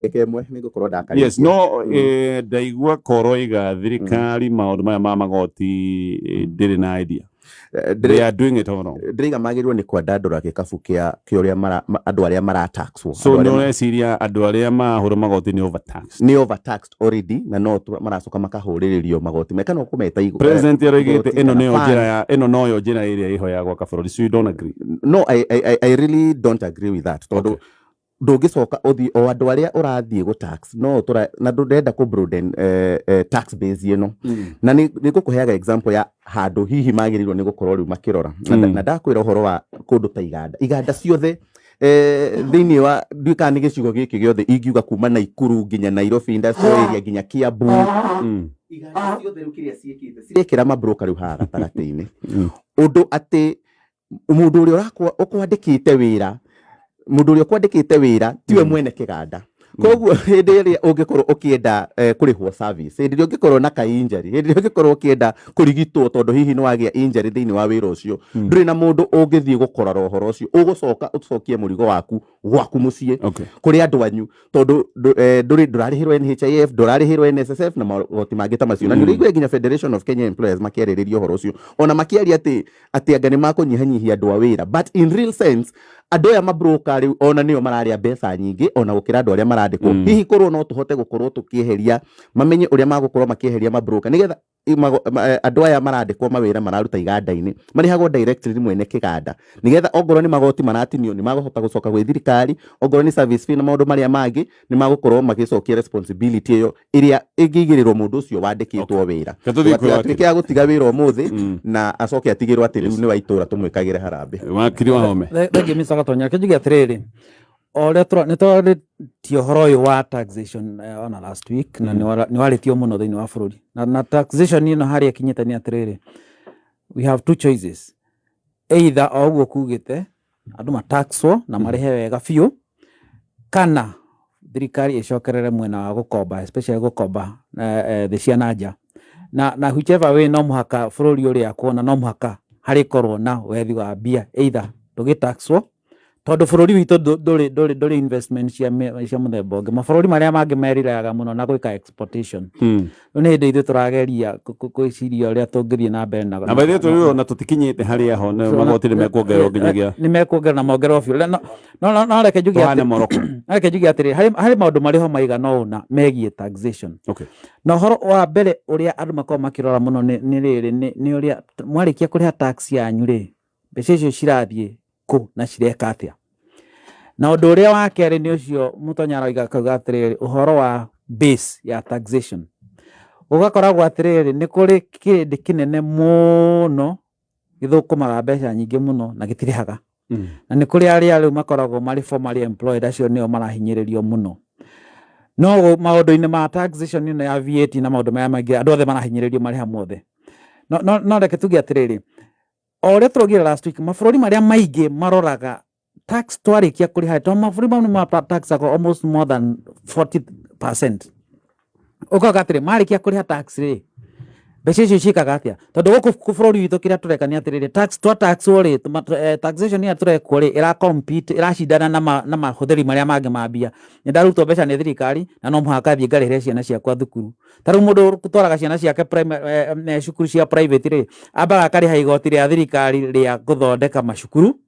Ĩmwe nĩ ngũkorwo ndakarĩkia. Yes, no ndaigua koroiga thirikari maũndũ maya ma magoti ndĩrĩ na idea. They are doing it all wrong. Ndĩraiga magĩrĩirwo nĩ kwandandũra gĩkabu kĩa ũrĩa andũ arĩa marataxwo. So Andũ nĩ arĩa ũreciria andũ arĩa marahũra magoti nĩ overtaxed? Nĩ overtaxed already, na no maracoka makahũrĩrĩrio magoti meka no kũmeta President aroigĩte igoti ĩno kana nĩyo fine. Njĩra ya ĩno noyo njĩra ĩrĩa ĩho ya gwaka bũrũri. So you don't agree? No, I really don't agree with that, tondũ ndũngĩcoka ũthiĩ o andũ arĩa ũrathiĩ gũ tax no tũra, na ndũrenda kũ broaden tax base ĩno. Na nĩ ngũkũheaga example ya handũ hihi magĩrĩirwo nĩ gũkorwo rĩu makĩrora na, na ndakwĩra ũhoro wa kũndũ ta iganda ciothe thĩinĩ wa, ndiũĩ kana nĩ gĩcigo gĩkĩ gĩothe ingiuga, kuma Naikuru nginya Nairobi Industrial Area nginya Kiambu, iganda ciothe rĩu kĩrĩa ciĩkĩte, cirekĩra mabroka rĩu haha gatagatĩ-inĩ, ũndũ atĩ mũndũ ũrĩa ũkwandĩkĩte wĩra, mũndũ ũrĩa ũkwandĩkĩte wĩra tiwe mwene kĩganda. Koguo hĩndĩ ĩrĩa ũngĩkorwo ũkĩenda kũrĩhwo service, hĩndĩ ĩrĩa ũngĩkorwo na ka injury, hĩndĩ ĩrĩa ũngĩkorwo ũkĩenda kũrigitwo tondũ hihi nĩ wagĩa injury thĩinĩ wa wĩra ũcio, ndũrĩ na mũndũ ũngĩthiĩ gũkorora ũhoro ũcio. Ũgũcoka ũcokie mũrigo waku gwaku mũciĩ kũrĩ andũ anyu, tondũ ndũrĩ ndũrarĩhĩrwo NHIF, ndũrarĩhĩrwo NSSF na magoti mangĩ ta macio. Na nĩ ũraigua nginya Federation of Kenya Employers makĩarĩrĩria ũhoro ũcio, ona makĩaria atĩ anga nĩ makũnyihanyihia andũ a wĩra, but in real sense andũ aya mabroka rĩu ona nĩo mararĩa mbeca nyingĩ ona gũkĩra andũ arĩa marandĩkwo. Hihi korwo no tũhote gũkorwo tũkĩeheria, mamenye ũrĩa magũkorwo makĩeheria mabroka, nĩgetha andũ aya marandĩkwo mawĩra mararuta iganda-inĩ marĩhagwo directly nĩ mwene kĩganda, nĩgetha ongorwo nĩ magoti maratinio nĩ magũhota gũcoka gwĩ thirikari, ongorwo nĩ service fee na maũndũ marĩa mangĩ, nĩ magũkorwo magĩcokia responsibility ĩyo ĩrĩa ĩngĩigĩrĩrwo mũndũ ũcio wandĩkĩtwo wĩra. Reke tũthiĩ kwĩ Atuĩke ya gũtiga wĩra ũmũthĩ na acoke atigĩrwo atĩ rĩu nĩ wa itũra, tũmwĩkagĩre harambĩ. Wakiri Wahome. Thengiũ, Mr. Gatonya. Reke njuge atĩrĩrĩ, o ũrĩa nĩ twarĩtie ũhoro ũyũ wa taxation ona last week, na nĩ warĩtio mũno thĩinĩ wa bũrũri, na taxation ĩno harĩa ĩkinyĩte nĩ atĩrĩrĩ, we have two choices: either o ũguo kugĩte andũ mataxwo na marĩhe wega biũ, kana thirikari ĩcokerere mwena wa gũkomba, especially gũkomba thĩ cia na nja. Na whichever way, no mũhaka bũrũri ũrĩa kuona no mũhaka harĩkorwo na wethi wa mbia, either tũgĩtaxwo, tondũ bũrũri witũ ndũrĩ investment cia mũthemba ũngĩ. Mabũrũri marĩa mangĩ meriraga mũno na gwĩka exportation. Rĩu nĩ hĩndĩ ithuĩ tũrageria gwĩciria ũrĩa tũngĩthiĩ na mbere na Na by the way, tũrĩ ona tũtikinyĩte harĩa ho na magoti nĩ mekuongererwo nginyagia nĩ mekuongerera na mongererwo biũ. No reke njuge tũhane atĩ Morocco. No reke njuge atĩrĩ, harĩ maũndũ marĩ ho maigana ũna megiĩ taxation. Na ũhoro wa mbere ũrĩa andũ makoragwo makĩrora mũno nĩ rĩrĩ, nĩ ũrĩa mwarĩkia kũrĩha tax yanyu rĩ, mbeca icio cirathiĩ kũ na cireka atĩa? Na ũndũ ũrĩa wa kerĩ nĩ ũcio Mũtonya aroiga, akauga atĩrĩrĩ, ũhoro wa base ya taxation, gũgakoragwo atĩrĩrĩ, nĩ kũrĩ kĩrĩndĩ kĩnene mũno gĩthũkũmaga mbeca nyingĩ mũno na gĩtirĩhaga, na nĩ kũrĩ arĩa rĩu makoragwo marĩ formally employed, acio nĩo marahinyĩrĩrio mũno. No maũndũ-inĩ ma taxation ĩno ya VAT na maũndũ maya mangĩ, andũ othe marahinyĩrĩrio marĩ hamwe othe. No reke tuge atĩrĩrĩ, o ũrĩa tũraugire last week, mabũrũri marĩa maingĩ maroraga tax twarĩkia kũrĩha, tondũ mabũrũri mau nĩ ma taxagwo almost more than 40%, ũkoga atĩrĩ, marĩkia kũrĩha tax rĩ, mbeca icio ciĩkaga atĩa? Tondũ gũkũ bũrũri witũ kĩrĩa tũreka nĩ atĩrĩrĩ, tax twa taxwo rĩ, taxation ĩrĩa tũrekwo rĩ, ĩra compete, ĩracindana na mahũthĩri marĩa mangĩ ma mbia. Nĩ ndarutwo mbeca nĩ thirikari na no mũhaka thiĩ ngarĩhĩre ciana ciakwa thukuru. Ta rĩu mũndũ ũtwaraga ciana ciake cukuru cia private rĩ, ambaga akarĩha igoti rĩa thirikari rĩa gũthondeka macukuru,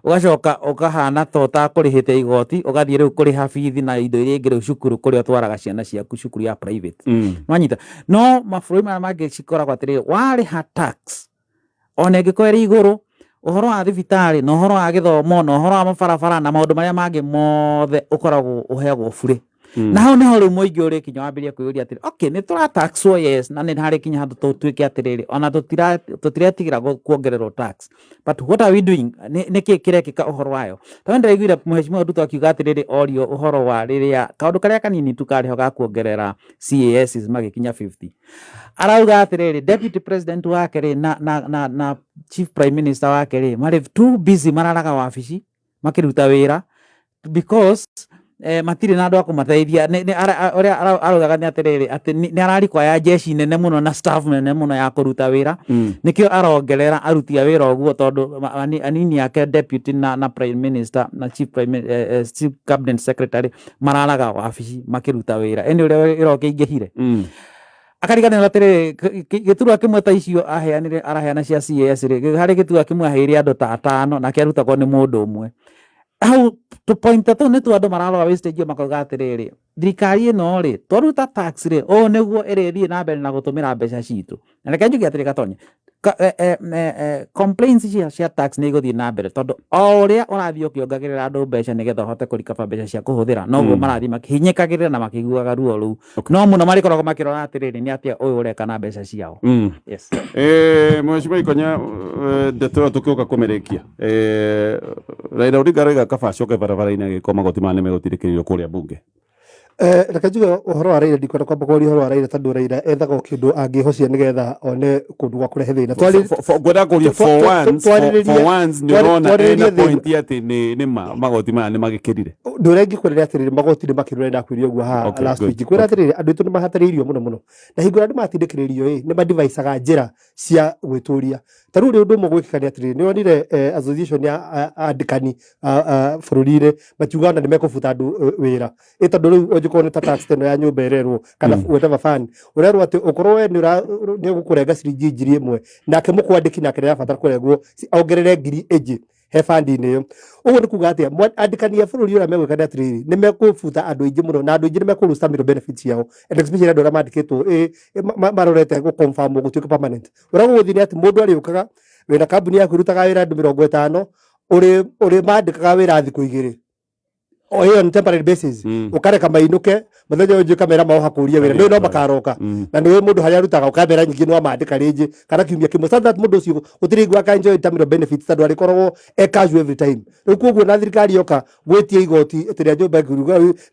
ũgacoka ũkahana ta ũtakũrĩhĩte igoti, ũgathiĩ rĩu kũrĩha bithi na indo iria ingĩ rĩu cukuru kũrĩa ũtwaraga ciana ciaku cukuru ya private. Nwanyita? No mabũrũri marĩa mangĩ cikoragwo atĩrĩrĩ, warĩha tax ona ĩngĩkorwo ĩrĩ igũrũ, ũhoro wa thibitarĩ na ũhoro wa gĩthomo na ũhoro wa mabarabara na maũndũ marĩa mangĩ mothe ũkoragwo ũheagwo burĩ. Na hau nĩho rĩu mũingĩ ũrĩkinya wambĩrĩrie kwĩyũria atĩrĩ, okay, nĩ tũrataxwo, yes, na nĩ harĩ kinya handũ tũtuĩke atĩrĩrĩ, ona tũtiretigĩra kuongererwo tax, but what are we doing? Nĩ kĩĩ kĩrekĩka ũhoro wayo? Tondũ ndĩraiguire Mheshimiwa Ruto akiuga atĩrĩrĩ, orio ũhoro wa rĩrĩa kaũndũ karĩa kanini tu karĩ ho ga kuongerera CAS magĩkinya 50, arauga atĩrĩrĩ, deputy president wake rĩ na chief prime minister wake rĩ, marĩ too busy, mararaga wabici makĩruta wĩra because Matirĩ na andũ a kũmateithia. Ũrĩa araugaga nĩ atĩrĩrĩ, atĩ nĩ ararikwaya jeshi nene mũno na staff nene mũno ya kũruta wĩra. Nĩkĩo arongerera aruti a wĩra ũguo, tondũ anini ake, deputy na prime minister na chief, prime, chief cabinet secretary mararaga wabici makĩruta wĩra, ĩndĩ ũrĩa wĩra ũkĩingĩhire, akariganĩrwo atĩrĩrĩ, gĩturwa kĩmwe ta icio aheanire, araheana cia CAS rĩ, harĩ gĩturwa kĩmwe aheire andũ ta atano, nake arutagwo nĩ mũndũ ũmwe. Hau tũpoint tũu nĩ tu andũ mararora wastage, makauga atĩrĩrĩ, thirikari ĩno rĩ, twaruta tax rĩ, ũũ nĩguo ĩrĩthiĩ na mbere na gũtũmĩra mbeca citũ. Na reke njuge atĩrĩ, Gatonye, complaints cia tax nĩ igũthiĩ na mbere, tondũ o ũrĩa ũrathiĩ ũkĩongagĩrĩra andũ mbeca nĩgetha ũhote kũrikaba mbeca cia kũhũthĩra, noguo marathiĩ makĩhinyĩkagĩrĩra na makĩiguaga ruo rũu. No mũno marĩkoragwo makĩrora atĩrĩrĩ, nĩ atĩa ũyũ ũreka na mbeca ciao. Yes. Mheshimiwa Ikonya, ndeto ĩyo tũkĩũka kũmĩrĩkia, Raila Odinga aroiga kaba acoke barabara-inĩ agĩkorwo magoti maya nĩ megũtindĩkĩrĩrio kũrĩa bunge. Reke njuge ũhoro wa Raila, ndikwenda kwamba kwaria ũhoro wa Raila, tondũ Raila ethaga o kĩndũ angĩhocia nĩgetha one kũndũ gwa kũrehe thĩna. Ngwenda kũria, for once nĩ ũrona ena point atĩ nĩ ma magoti maya nĩ magĩkĩrire? Ũndũ ũrĩa ingĩkwĩra atĩrĩrĩ, magoti nĩ makĩrire, ndakwĩrire ũguo haha last week. Kwĩra atĩrĩrĩ, andũ aitũ nĩ mahatĩrĩirio mũno mũno, na hingo ĩrĩa andũ matindĩkĩrĩrio ĩ, nĩ madivicaga njĩra cia gwĩtũria. Ta rĩu ũndũ ũmwe gwĩkĩka nĩ atĩrĩrĩ, nĩ wonire association ya andĩkani bũrũri-inĩ makiuga ona nĩ mekũbuta andũ wĩra, ĩ tondũ rĩu ũngĩkorwo nĩ ta tax ĩno ya nyũmba ĩrerwo kana whatever fund ũrerwo atĩ ũkorwo we nĩ ũgũkũrenga ciringi 1,000, nake mũkwandĩki nake nĩ arabatara kũrengwo ongerere 1,000 ĩngĩ he bandi-inĩ ĩyo. Ũguo nĩ kuga atĩa? Andĩkani a bũrũri ũrĩa megwĩka nĩ atĩrĩrĩ, nĩ mekũbuta andũ aingĩ mũno, na andũ aingĩ nĩ mekũ terminal benefits ciao, and especially andũ arĩa mandĩkĩtwo marorete gũ confirm gũtuĩka permanent. Ũrĩa gũgũthiĩ nĩ atĩ mũndũ arĩũkaga wĩna kambuni yaku ĩrutaga wĩra andũ 50, ũrĩ mandĩkaga wĩra thikũ 2, o ĩyo nĩ temporary basis, ũkareka mainũke, mũthenya ũyũ ũngĩ ũkamera maoha kũria wĩra, nĩ no makaroka, na nĩ mũndũ harĩa arutaga ũkamera nyingĩ no amandĩka rĩngĩ kana kiumia kĩmwe, so that mũndũ ũcio gũtirĩ hingo aka enjoy terminal benefits, tondũ arĩkoragwo e casual every time. Rĩu koguo na thirikari yoka gwĩtia igoti atĩ rĩa nyũmba,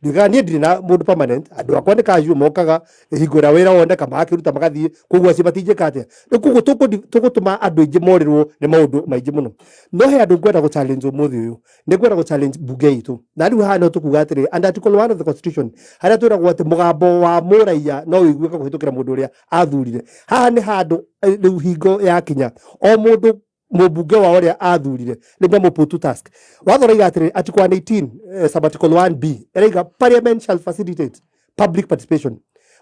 ndiugaga niĩ ndirĩ na mũndũ permanent, andũ akwa nĩ casual, mokaga hingo ĩrĩa wĩra woneka magakĩruta magathiĩ, koguo acio matingĩka atĩa. Rĩu koguo tũgũtũma andũ aingĩ morĩrwo nĩ maũndũ maingĩ mũno. No he andũ ngwenda gũ challenge ũmũthĩ ũyũ, nĩ ngwenda gũ challenge bunge itũ, na rĩu haha no tũkuga atĩrĩ, under article 1 of the constitution, harĩa twĩragwo atĩ mũgambo wa mũraiya no ũiguĩke kũhĩtũkĩra mũndũ ũrĩa athurire, haha nĩ handũ rĩu hingo yakinya o mũndũ mũmbunge wa ũrĩa athurire nĩ mamũ put to task. Watho ũraiga atĩrĩ, article 118 sub article 1B ĩraiga, "Parliament shall facilitate public participation."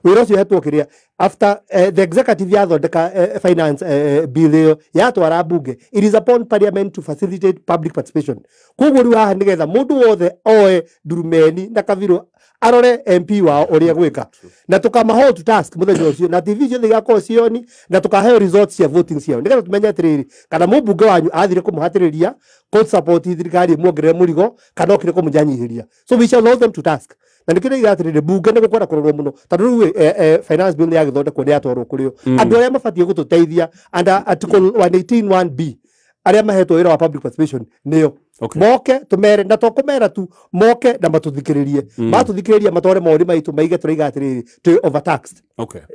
Wĩra ũcio hetwo kĩrĩa, after the executive yathondeka finance bill ĩyo yatwara bunge, it is upon parliament to facilitate public participation. Koguo rĩu haha nĩgetha mũndũ wothe oe ndurumeni na kabirũ arore MP wao ũrĩa gwĩka, na tũkama hold to task mũthenya ũcio, na TV ciothe igakorwo cioni, na tũkaheo results cia voting ciao, nĩgetha tũmenye atĩrĩrĩ, kana mũmbunge wanyu athire kũmũhatĩrĩria kũ support thirikari ĩmuongerere mũrigo, kana okire kũmũnyanyihĩria. So we shall hold them to task. Na nĩkĩo ndaiga atĩrĩrĩ, bunge nĩ gũkwenda kũrorwo mũno, tondũ rĩu finance bill nĩ yagĩthondekwo, nĩ yatwarwo kũrĩ o andũ arĩa mabatiĩ gũtũteithia under article 118 1B, arĩa mahetwo wĩra wa public participation, nĩo moke tũmere, na to kũmera tu, moke na matũthikĩrĩrie. Matũthikĩrĩria, matware mawoni maitũ, maige tũraiga atĩrĩrĩ, twĩ overtaxed.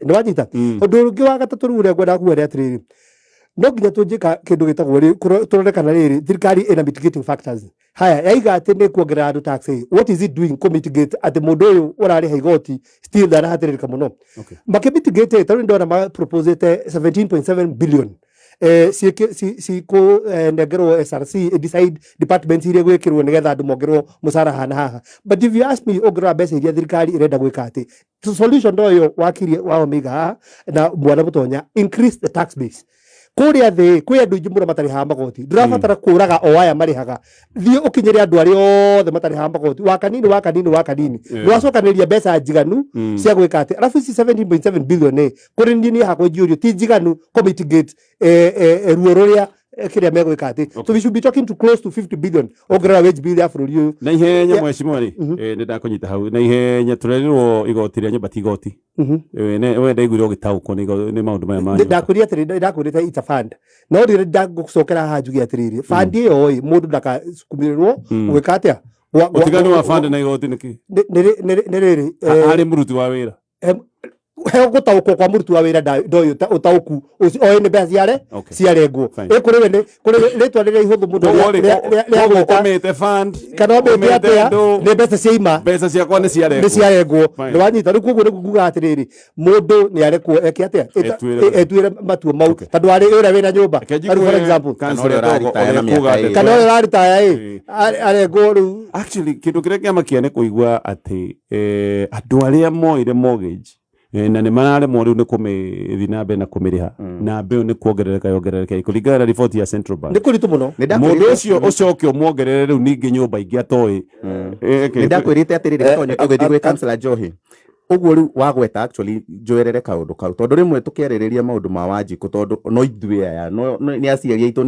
Nĩ wanyita? Ũndũ ũngĩ wa gatatũ rĩu ũrĩa ngwenda kuga nĩ atĩrĩrĩ, no nginya tũnjĩka kĩndũ gĩtagwo rĩ, tũrore kana rĩrĩ thirikari ĩna mitigating factors. Haya, yaiga atĩ nĩ kuongerera andũ tax ĩ, what is it doing kũ mitigate atĩ mũndũ ũyũ ũrarĩha igoti still ndarahatĩrĩrĩka mũno? Makĩmitigate, tarĩu ndona ma proposete 17.7 billion cikũnengerwo SRC decide departments iria gwĩkĩrwo nĩgetha andũ mongererwo mũcara haha na haha. But if you ask me, ũngĩrora mbeca iria thirikari ĩrenda gwĩka atĩ solution no ĩyo wakiri wa Omega haha na mwana mũtonya, increase the tax base kũrĩa thĩ. Kwĩ andũ aingĩ mũno matarĩhaga magoti, ndũrabatara kũraga o aya marĩhaga, thiĩ ũkinyĩre andũ arĩa othe matarĩhaga magoti, wa kanini wa kanini wa kanini, nĩwacokanĩrĩria mbeca njiganu cia gwĩka atĩ. Arabu ici 17.7 billion ĩ, kũrĩ niĩ hakwa ingiũrio, ti njiganu kũ mitigate ruo rũrĩa kĩrĩa megwĩka atĩ. So we should be talking to close to 50 billion ũngĩrora wage bill ya bũrũri ũyũ. Na ihenya, mheshimiwa rĩ, nĩ ndakũnyita hau na ihenya. Tũrerirwo igoti rĩa nyũmba ti igoti. We ndaiguire ũgĩtaũkwo nĩ maũndũ maya ma nyũmba. Ndakwĩrire atĩrĩ, ndakwĩrĩte it's a fund, no rĩrĩ ndagũcokera haha njuge atĩrĩrĩ, fund ĩyo ĩ, mũndũ ndakasukumĩrĩrwo gwĩka atĩa. Ũtiganu wa fund na igoti nĩ kĩ? Nĩ rĩrĩ Harĩ mũruti wa wĩra. He gũtaũkwo kwa mũruti wa wĩra ndoĩ ũtaũku ũcio oĩ nĩ mbeca ciare Okay. ciarengwo. Fine. Ĩ kũrĩ we nĩ kũrĩ we rĩtwa rĩrĩa ihũthũ mũno Koguo rĩ, rĩa koguo gwĩta ũmĩte fund, kana ũmĩte ũmĩte atĩa ndũ, nĩ mbeca ciaima mbeca ciakwa nĩ ciarengwo. Nĩ ciarengwo. Fine. Nĩ wanyita? Rĩu koguo nĩ nguga atĩrĩrĩ, mũndũ nĩ arekwo eke atĩa? Etuĩre. Etuĩre matua mau tondũ arĩ ũrĩa wĩna nyũmba. Reke Tarĩu for njigue example councillor Kana ũrĩa Togo ũraritaya na ũrĩa kuga mĩaka ndeto ĩrĩ. kana ũrĩa ũraritaya ĩ Ĩ. arengwo rĩu. Actually, kindu kiria kiamakia nĩ kũigua atĩ andũ arĩa moire mortgage na nĩ mararemwo rĩu nĩ kũmĩthiĩ na mbere na kũmĩrĩha, na mbeu nĩ kuongerereka yongerereka kũringana na riboti ya Central Bank. Nĩ kũritũ mũno. Nĩ Mũndũ ũcio ũcoke ũmuongerere rĩu ningĩ nyũmba ingĩ atoĩ. Nĩ ndakwĩrĩte atĩrĩrĩ, gatonyo tũgĩthiĩ gwĩ councillor Njohi ũguo rĩu wagweta. Actually, njoerere kaũndũ kau tondũ rĩmwe tũkĩarĩrĩria maũndũ ma Wanjikũ, tondũ no ithuĩ aya nĩ aciari aitũ,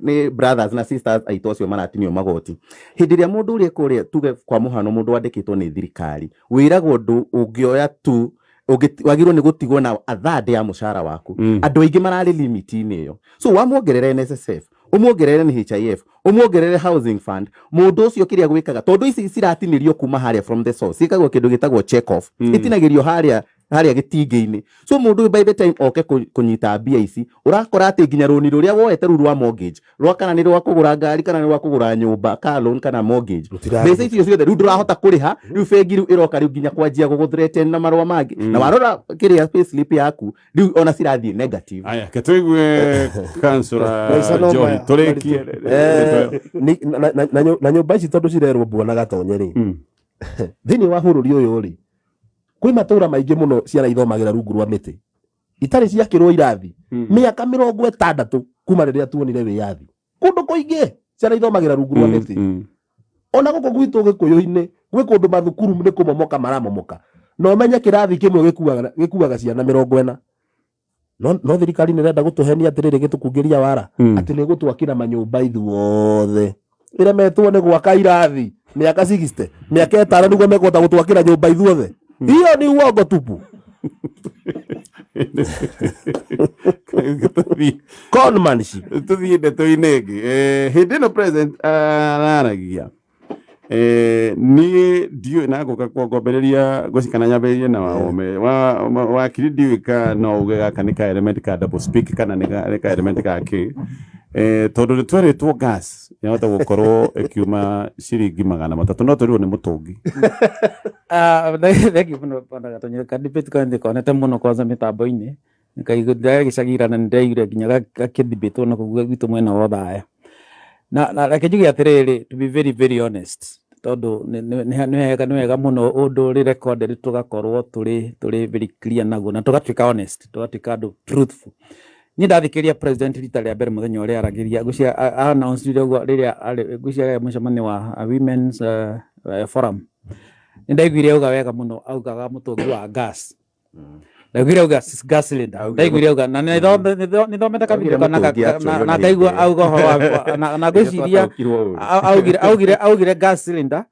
nĩ brothers na sisters aitũ acio maratinio magoti. Hĩndĩ ĩrĩa mũndũ ũrĩa kũrĩa, tuge kwa mũhano mũndũ wandĩkĩtwo nĩ thirikari, wĩragwo ndũ ũngĩoya tu wagĩrĩirwo nĩ gũtigwo na a third ya mũcara waku. Andũ aingĩ mararĩ limit-inĩ ĩyo, so wamuongerere NSSF, ũmuongerere NHIF, ũmuongerere housing fund, mũndũ ũcio kĩrĩa gwĩkaga, tondũ ici ciratinĩrio kuma harĩa from the source, ciĩkagwo kĩndũ gĩtagwo check off, itinagĩrio harĩa harĩa gĩtingĩ-inĩ. So mũndũ ũyũ by the time oke kũnyita mbia ici, ũrakora atĩ nginya rũni rũrĩa woete rũu rwa mortgage, rwa kana nĩ rwa kũgũra ngari kana nĩ rwa kũgũra nyũmba, car loan kana mortgage, mbeca icio ciothe rĩu ndũrahota kũrĩha. Rĩu bengi rĩu ĩroka rĩu nginya kwanjia gũgũthreaten na marũa mangĩ, na warora kĩrĩa payslip yaku rĩu ona cirathiĩ negative. Aya, ke tũigue councillor Maica no Njohi maya, tũrĩkie. Na nyũmba ici tondũ cirerwo mbua na gatonye rĩ, thĩinĩ wa bũrũri ũyũ rĩ, kwĩ matũra maingĩ mũno ciana ithomagĩra rungu rwa mĩtĩ itarĩ ciakĩrwo irathi mĩaka 60 kuma rĩrĩa tuonire wĩyathi. Kũndũ kũingĩ ciana ithomagĩra rungu rwa mĩtĩ. Ona gũkũ gwitũ gĩkũyũ-inĩ gwĩ kũndũ mathukuru nĩ kũmomoka maramomoka, na ũmenye kĩrathi kĩmwe gĩkuaga ciana 40, no thirikari nĩ ĩrenda gũtũhenia atĩrĩrĩ, gĩtũkungĩria wara atĩ nĩ gũtwakĩra manyũmba ithuothe. Ĩremetwo nĩ gwaka irathi mĩaka 60, mĩaka 5 nĩguo mekũhota gũtwakĩra nyũmba ithuothe. Hiyo ni uongo tupu. Conmanship. Tuthiĩ ndeto-inĩ ĩngĩ. Hĩndĩ ĩno president araragia, niĩ ndiũĩ na ngũka ngwambĩrĩria ngwĩci kana nyambĩrĩrie na wome wakiri, ndiũĩ ka no uge gaka nĩ ka element ka double speak kana nĩ ka element ka kĩ, tondũ nĩ twerĩtwo gas yahota gũkorwo ĩkiuma ciringi 300, no twĩrirwo nĩ mũtũngi. Ah, thank you mũno bwana Gatonyo. Ka debate ka ndikonete mũno kwanza mĩtambo-inĩ, nikaigua ndagĩcagĩra na nĩndaiguire nginya gakĩdebatwo na kũu gwitũ mwena wa Othaya. Na reke njuge atĩrĩrĩ, to be very very honest, tondũ nĩ wega mũno ũndũ ũrĩ recorded, tũgakorwo tũrĩ very clear naguo na tũgatuĩka honest, tũgatuĩka andũ truthful. Niĩ ndathikĩrĩria president rita rĩa mbere mũthenya ũrĩa aragĩria, ngwĩciria announce ũguo rĩrĩa arĩ, ngwĩciria mũcemanio wa women's forum, nĩ ndaiguire auga wega mũno, augaga mũtũngi wa gas, ndaiguire auga gas cylinder, ndaiguire auga na nĩ thomete kavideo kana Augire mũtũngi actually, na ona ngaigua hĩndĩ ĩyo. Auga ũhoro na ngwĩciria Twataũkirwo ũru. augire gas cylinder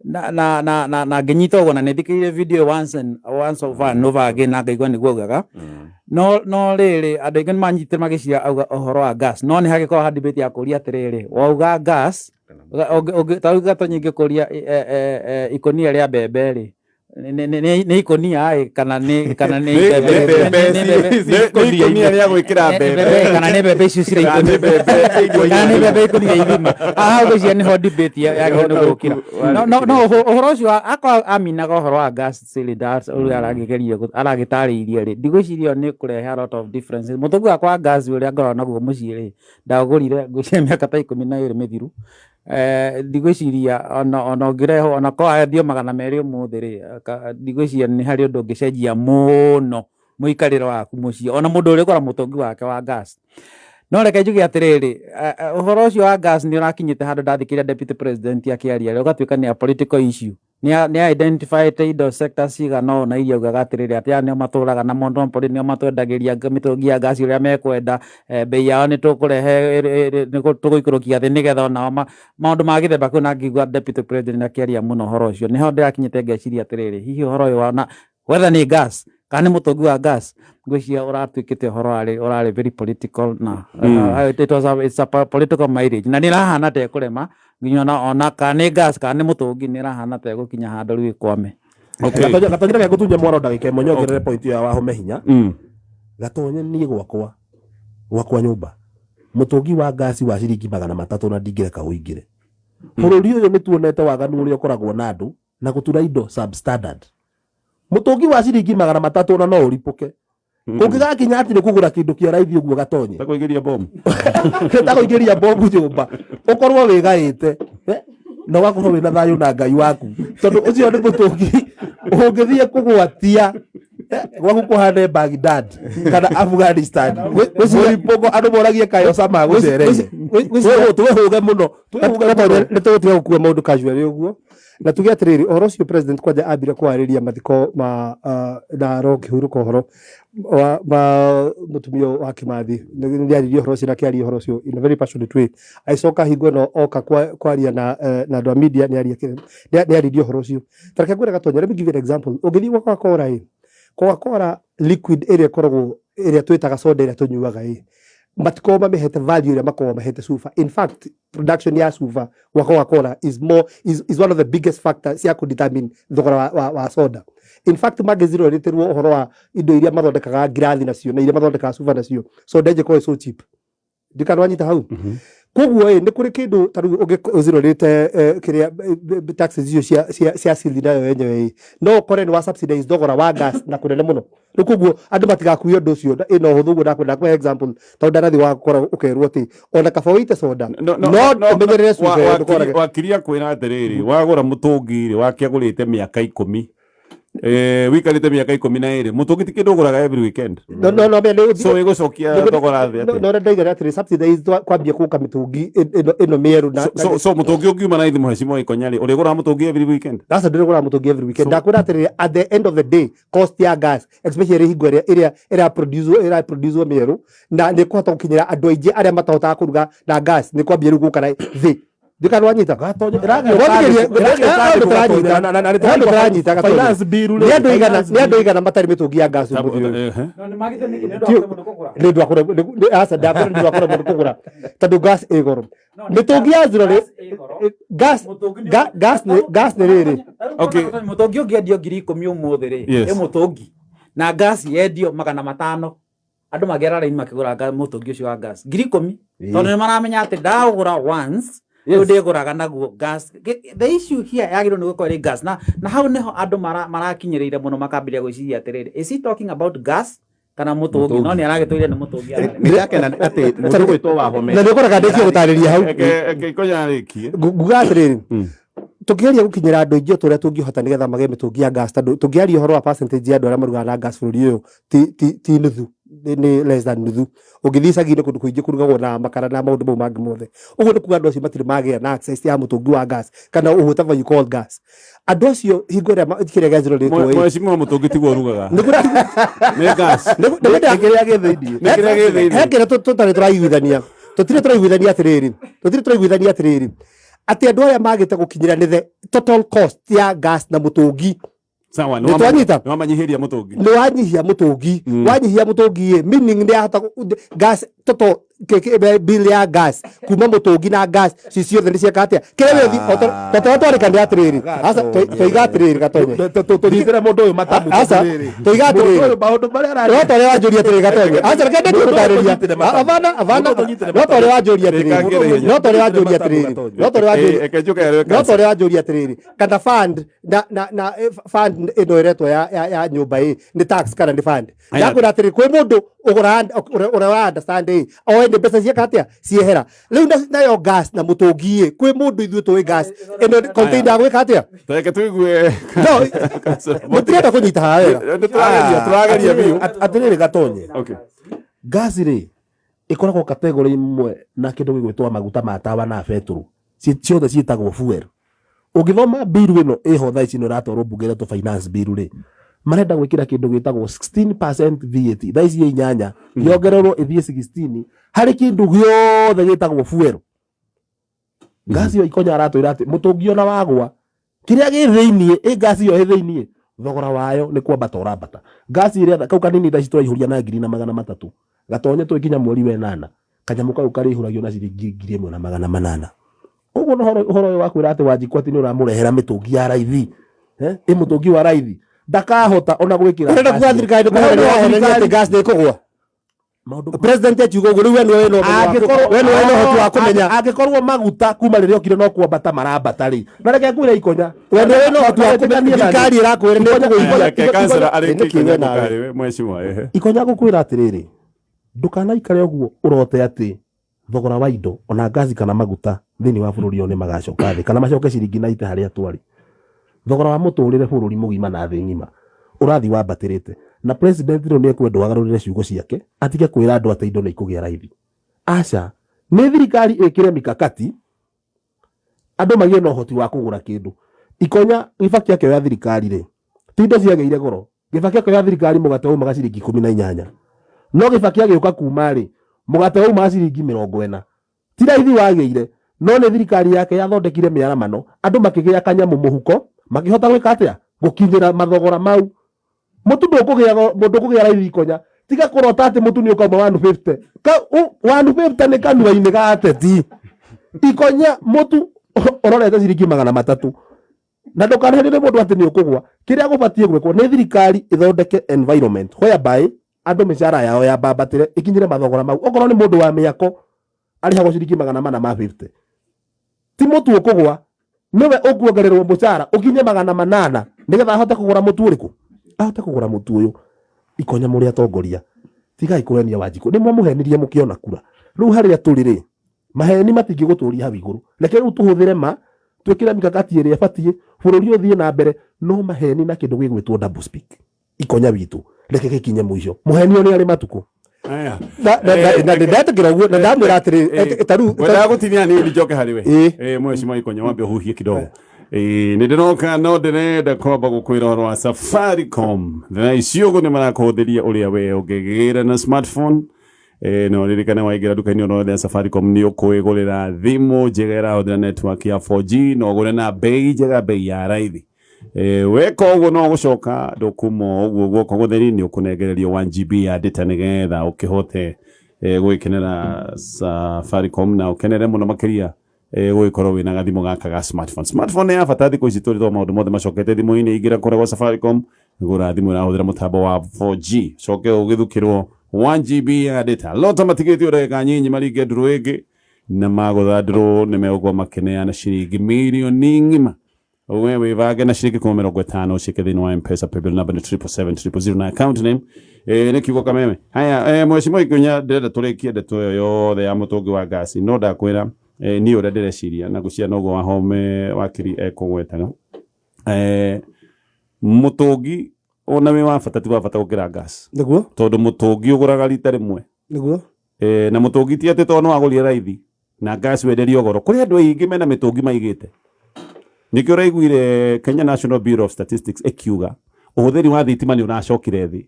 na ngĩnyita ũguo na nĩ thikĩrĩirie video once and once over and over again na ngaigua nĩguo augaga. No rĩrĩ, andũ aingĩ nĩmanyitire magĩciria auga ũhoro wa gas, no nĩ hagĩkorwo ha debate ya kũria atĩrĩrĩ, wauga gas ta rĩu Gatonyo ingĩkũria ikũnia rĩa mbembe rĩ, nĩ ikũnia ĩ kana nĩ mbembe Nĩ ikũnia rĩa gwĩkĩra mbembe kana nĩ mbembe icio cirĩ Kana nĩ mbembe kana nĩ mbembe ikũnia ithima. Haha ngwĩciria nĩho debate yagĩrĩirwo nĩ gũkĩra. No ũhoro ũcio akorwo aminaga ũhoro wa gas cylinders ũrĩa aragĩgeria aragĩtarĩirie rĩ, ndigwĩciria nĩ kũrehe a lot of differences. Mũtũngi wakwa wa gas ũrĩa ngoragwo naguo mũciĩ rĩ, ndagũrire ngwĩciria mĩaka ta 12 mĩthiru. Ndigwĩciria ona ũngĩrehwo ona korwo endio 200 ũmũthĩ rĩ, ndigwĩciria nĩ harĩ ũndũ ũngĩcenjia mũno mũikarĩre waku mũciĩ, ona mũndũ ũrĩa ũgũra mũtũngi wake wa gas. No reke njuge atĩrĩrĩ, ũhoro ũcio wa gas nĩ ũrakinyĩte handũ ndathikĩrĩria deputy president akĩaria rĩ, ũgatuĩka nĩ a political issue. Nĩ identified indo sectors cigana ũna iria augaga atĩrĩrĩ atĩ aya nĩo matũraga na monopoly, nĩo matwendagĩria mĩtũngi ya gas ũrĩa mekwenda, bei yao nĩ tũkũrehe tũgũikũrũkia thĩ nĩgetha onao maũndũ ma gĩthemba kĩu. Na ngĩigua deputy president akĩaria mũno ũhoro ũcio, nĩho ndĩrakinyĩte ngeciria atĩrĩrĩ, hihi ũhoro ũyũ wa na whether nĩ gas kana nĩ mũtũngi wa gas, ngwĩciria ũratuĩkĩte ũhoro ũrarĩ very political na it's a political mileage, na nĩ ĩrahana ta ĩkũrema nginya ona kana nĩ gas kana nĩ mũtũngi, nĩ ĩrahana ta ĩgũkinya handũ rĩu ĩkwame. Okay. Gatonye reke ngũtunye mwaro ndagĩka ĩmwe nyongerere point ya Wahome hinya. Gatonye niĩ gwakwa nyũmba mũtũngi wa ngasi wa ciringi 300 na ndingĩreka ũingĩre. Bũrũri ũyũ nĩ tuonete waganu ũrĩa ũkoragwo na andũ na gũtura indo substandard. Mũtũngi wa ciringi 300 na no ũripũke. Ũngĩgakinya atĩ nĩ kũgũra kĩndũ kĩa raithi ũguo Gatonye. Takũingĩria bomu. Takũingĩria bomu nyũmba. Ũkorwo wĩgaĩte. Na ũgakorwo wĩna thayũ na Ngai waku. Tondũ ũcio nĩ mũtũngi ũngĩthiĩ kũgwatia gwaku kũhane Baghdad kana Afghanistan. Mũripũko andũ moragie kaĩ Osama agũcereire. Twĩhũge mũno. Nĩ tũgũtiga gũkua maũndũ casually ũguo. Na tuge atĩrĩrĩ, ũhoro ũcio president kwanja ambire kwarĩria mathiko ma na ro kĩhurũka ũhoro wa mũtumia wa Kimathi. Nĩ aririe ũhoro ũcio na akĩaria ũhoro ũcio in a very passionate way. Agĩcoka hingo ĩno oka kwaria na andũ a media nĩ aririe ũhoro ũcio. Ta reke ngwĩre Gatonye, let me give you an example. Ũngĩthiĩ gwa Coca-Cola ĩ, Coca-Cola liquid ĩrĩa ĩkoragwo ĩrĩa twĩtaga soda ĩrĩa tũnyuaga ĩ, matikoragwo mamĩhete value ĩrĩa makoragwo mahete cuba. In fact, production ya cuba gwa Coca-Cola is more is one of the biggest factors ya kũdetermine thogora wa soda. In fact, mangĩzirorĩtĩrwo ũhoro wa indo iria mathondekaga ngirathi nacio na iria mathondekaga cuba nacio, soda ĩngĩkorwo ĩ so cheap. Ndikanwanyita hau. Koguo ĩ nĩ kũrĩ kĩndũ ta rĩu ũngĩzirorĩte kĩrĩa taxes icio cia cirinda yo yenyewe ĩ, no ũkore nĩ wa subsidize thogora wa gas na kũnene mũno. Rĩu koguo andũ matigakuie ũndũ ũcio ĩna ũhũthũ ũguo ndakwenda kũhe example tondũ ndanathiĩ wakora ũkerwo atĩ ona kaba ũite soda no ũmenyerere cuba ĩyo ndũkorage. Wakiria kwĩra atĩrĩrĩ, wagũra mũtũngi rĩ, wakĩagũrĩte mĩaka 10. Wikarĩte mĩaka 12, mũtũngi ti kĩndũ ũgũraga every weekend. No no no no so ĩgũcokia thogora thĩ atĩa? No ndaiga atĩrĩ subsidize kwambia kũka mĩtũngi ĩno mĩerũ na so mũtũngi ũngiuma na ithimo hecimo ikonya rĩ, ũrĩgũraga mũtũngi every weekend? That's ndĩrĩgũraga mũtũngi every weekend. Ndakwĩra atĩrĩrĩ, at the end of the day cost ya gas especially hingo ĩrĩa ĩra produce mĩerũ na nĩ kũhota gũkinyĩra andũ aingĩ arĩa matahotaga kũruga na gas nĩ kwambia rĩu gũka na thĩ. Ndikanwanyita. Nĩ andũ aigana matarĩ mĩtũngi ya gas ũmũthĩ ũyũ. Nĩ ũndũ wa kũremwo nĩ kũgũra tondũ gas ĩ goro. Mĩtũngi ya zero rĩ, gas gas nĩ rĩrĩ. Mũtũngi ũngĩendio 10,000 ũmũthĩ rĩ, ĩ mũtũngi na gas yendio 500. Andũ magĩara raini makĩgũra mũtũngi ũcio wa gas 10,000 tondũ nĩ maramenya atĩ ndaũgũra once rĩu ndĩgũraga naguo gas. The issue here yagĩrĩirwo nĩ gũkorwo ĩrĩ gas na hau nĩho andũ marakinyĩrĩire mũno makambĩrĩria gwĩciria atĩrĩrĩ, is he talking about gas kana mũtũngi? No nĩ aragĩtũire nĩ mũtũngi. Nĩ ndakena atĩ mũndũ gwĩtwo Wahome na nĩ ũkoraga ndĩkie gũtarĩria hau. Reke Ikonya arĩkie. Nguga atĩrĩrĩ, tũkĩgeria gũkinyĩra andũ aingĩ o ta ũrĩa tũngĩhota nĩgetha magĩe mĩtũngi ya gas, tondũ tũngĩaria ũhoro wa percentage ya andũ arĩa marugaga na gas bũrũri ũyũ ti nuthu, nĩ less than nuthu. Ũngĩthiĩ icagi-inĩ kũndũ kũingĩ kũrugagwo na makara na maũndũ mau mangĩ mothe. Ũguo nĩ kuga andũ acio matirĩ magĩa na access ya mũtũngi wa gas kana whatever you call gas. Andũ acio hingo ĩrĩa kĩrĩa gĩa zero rĩtwo ĩ. Mheshimiwa mũtũngi tiguo ũrugaga. Nĩ gas. Nĩ kĩrĩa gĩ thĩinĩ. Nĩ kĩrĩa gĩ thĩinĩ. He kĩrĩa tũtarĩ tũraiguithania. Tũtirĩ tũraiguithania atĩrĩrĩ. Tũtirĩ tũraiguithania atĩrĩrĩ. Atĩ andũ aya magĩte gũkinyĩra nĩ the total cost ya gas na mũtũngi. Sawa, Nĩ twanyita? nĩ wamanyihĩria mũtũngi. Nĩ wanyihia mũtũngi. Wanyihia mũtũngi ĩ, meaning nĩ yahota gas total bill ya gas kuma mũtũngi na gas ci ciothe nĩ cieka atĩa? Kĩrĩa gĩothe, o ta ũrĩa twarĩkanĩra atĩrĩrĩ. Aca, toiga atĩrĩrĩ Gatonye. Tũnyitĩre mũndũ ũyũ matamu Aca, tũrĩrĩ. toiga atĩrĩrĩ. Mũndũ ũyũ maũndũ marĩa araria. No ta ũrĩa wanjũria atĩrĩrĩ Gatonye. Aca, reke ndĩkie gũtarĩria. Abana, abana. No ta ũrĩa wanjũria atĩrĩrĩ. No ta ũrĩa wanjũria atĩrĩrĩ. No ta ũrĩa wanjũria. Reke njuke reke. No ta ũrĩa wanjũria atĩrĩrĩ. Kana fund na fund ĩno ĩretwo ya nyũmba ĩ, nĩ tax kana nĩ fund. Ndakwĩra atĩrĩrĩ, kwĩ mũndũ ũgũraga ũrĩa wa understand ĩ, oe nĩ mbeca cieka atĩa ciehera. Rĩu nayo gas na mũtũngi ĩ, kwĩ mũndũ ithuĩ tũĩ gas ĩno container ya gwĩka atĩa? Reke tũigue. No, mũtirenda kũnyita haha wega. Nĩ tũrageria biũ. Atĩrĩrĩ Gatonye. Okay. Gas rĩ ĩkoragwo category ĩmwe na kĩndũ gĩgwĩtwo maguta ma tawa na betũrũ. Ciothe ciĩtagwo fuel. Ũngĩthoma bill ĩno ĩho thaa ici ĩno ĩratwarwo mbunge ĩretwo finance bill rĩ, marenda gwĩkĩra kĩndũ gĩtagwo 16% VAT. Thaa ici ĩ 8, yongererwo ĩthiĩ 16 harĩ kĩndũ gĩothe gĩtagwo fuel. Gas ĩyo Ikonya aratwĩra atĩ mũtũngi ona wagwa kĩrĩa gĩ thĩiniĩ, ĩ gas ĩyo ĩ thĩiniĩ, thogora wayo nĩ kwambata ũrambata. Gas ĩrĩa kau kanini thaa ici tũraihũria na 1,300. Gatonye twĩkinya mweri wa 8, kanyamũ kau karĩihũragio na ciringi 1,800. Koguo ũhoro ũyũ wa kwĩra atĩ Wanjikũ atĩ nĩ ũramũrehera mĩtũngi ya raithi. Ĩ mũtũngi wa raithi ndakahota ona gwĩkĩra Ũrenda kuga thirikari Na hau ndĩkũhenia nĩho atĩ thirikari- gas ndĩkũgwa. Maũndũ President akiuga ũguo rĩu we nĩwe wĩna ũmenyo wa Angĩkorwo- we nĩwe wĩna ũhoti wa kũmenya. Angĩkorwo maguta kuma rĩrĩa okire no kwambata marambata rĩ, na reke ngwĩre Ikonya, We nĩwe wĩna ũhoti wa kũmenya Ĩtĩkanie na niĩ. thirikari ĩrakwĩra nĩ ĩkũgũithia. Reke kansela arĩkie Nĩkĩ Ikonya we nawe? ndũkarĩwe, mheshimiwa, ehe. Ikonya ngũkwĩra atĩrĩrĩ, ndũkanaikare ũguo ũrote atĩ thogora wa indo ona ngaci kana maguta thĩinĩ wa bũrũri ũyũ nĩ magacoka thĩ kana macoke ciringi na ite harĩa twarĩ. Thogora wa mũtũrĩre bũrũri mũgima na thĩ ng'ima ũrathiĩ wambatĩrĩte, na president rĩu nĩ ekwendwo agarũrĩre ciugo ciake atige kwĩra andũ atĩ indo nĩ ikũgĩa raithi. Aca, nĩ thirikari ĩkĩre mikakati andũ magĩe na ũhoti wa kũgũra kĩndũ. Ikonya Gĩbaki akĩoya thirikari rĩ, ti indo ciagĩire goro. Gĩbaki akĩoya thirikari mũgate waumaga ciringi 18, no Gĩbaki agĩũka kuma rĩ, mũgate waumaga ciringi 40. Ti raithi wagĩire, no nĩ thirikari yake yathondekire mĩaramano, andũ makĩgĩa kanyamũ mũhuko, makĩhota gwĩka atĩa? Gũkinyĩra mathogora mau. Mũtu ndũkũgĩa raithi Ikonya. Tiga kũrota atĩ mũtu nĩ ũkauma 150. 150 nĩ kanua-inĩ ga ateti. Ikonya mũtu ũrorete ciringi 300. Na ndũkareherere mũndũ atĩ nĩ ũkũgwa. Kĩrĩa gũbatiĩ gwĩkwo nĩ thirikari ĩthondeke environment whereby andũ mĩcara yao yambambatĩre ĩkinyĩre mathogora mau. Okorwo nĩ mũndũ wa mĩako arĩhagwo ciringi 450. Ti mũtu ũkũgwa, nĩwe ũkuongererwo mũcara ũkinye 800 nĩgetha ahote kũgũra mũtu ũrĩkũ? Ahote kũgũra mũtu ũyũ. Ikonya mũrĩ atongoria, tigai kũhenia Wanjikũ. Nĩ mwamũhenirie mũkĩona kura. Rĩu harĩa tũrĩ rĩ, maheni matingĩgũtũria hau igũrũ. Reke rĩu tũhũthĩre ma, twĩkĩre mikakati ĩrĩa ĩbatiĩ, bũrũri ũthiĩ na mbere, no maheni na kĩndũ gĩgwĩtwo double speak. Ikonya witũ, reke gĩkinye mũico. Mũhenio nĩ arĩ matukũ. Aya. Na ndetĩkĩra ũguo, na ndamwĩra atĩrĩ, ta rĩu Wendaga gũtinia nĩ njoke harĩ we. Ĩĩ. Mheshimiwa Ikonya wambe ũhuhie kidogo. Nĩ ndĩroka no ndĩrenda kwamba gũkwĩra ũhoro wa Safaricom. Thaa ici ũguo nĩ marakũhũthĩria ũrĩa we ũngĩgĩra na smartphone. No ririkane waingĩra nduka-inĩ o yothe ya Safaricom nĩ ũkwĩgũrĩra thimũ njega ĩrahũthĩra network ya 4G na ũgũre na bei njega, bei ya raithi. Weka ũguo no gũcoka ndũkuma ũguo guoko gũtheri, nĩ ũkũnengererio 1 GB ya data nĩgetha ũkĩhote gũgĩkenera Safaricom na ũkenere mũno makĩria gũgĩkorwo wĩna gathimũ gaka ga smartphone. Smartphone nĩ ya bata thikũ ici tũrĩ tondũ maũndũ mothe macokete thimũ-inĩ. Ingĩra kũrĩa gwa Safaricom, gũra thimũ ĩrahũthĩra mũtambo wa 4G, coke ũgĩthukĩrwo 1 GB ya data. Lota matigĩtio ndagĩka nyinyi maringe ndũrũ ĩngĩ, na magũtha ndũrũ nĩ megũkorwo makĩneana ciringi mirioni ng'ima. We wĩbange na ciringi kuma 50 ũciĩke thĩinĩ wa M-Pesa, paybill number nĩ triple seven triple zero na account name nĩ kiugo kameme. Haya, Mheshimiwa Ikonya, ndĩrenda tũrĩkie ndeto ĩyo yothe ya mũtũngi wa ngasi, no ndakwĩra niĩ ũrĩa ndĩreciria na ngwĩciria noguo Wahome wakiri ekũgwetaga. Mũtũngi ona wĩ wa bata ti wa bata gũkĩra gas. Nĩguo? Tondũ mũtũngi ũgũraga rita rĩmwe. Nĩguo? Na mũtũngi ti atĩ tondũ no wagũrire raithi na gas wenderio goro. Kũrĩ andũ aingĩ mena mĩtũngi maigĩte. Nĩkĩo ũraiguire Kenya National Bureau of Statistics ĩkiuga ũhũthĩri wa thitima nĩ ũracokire thĩ.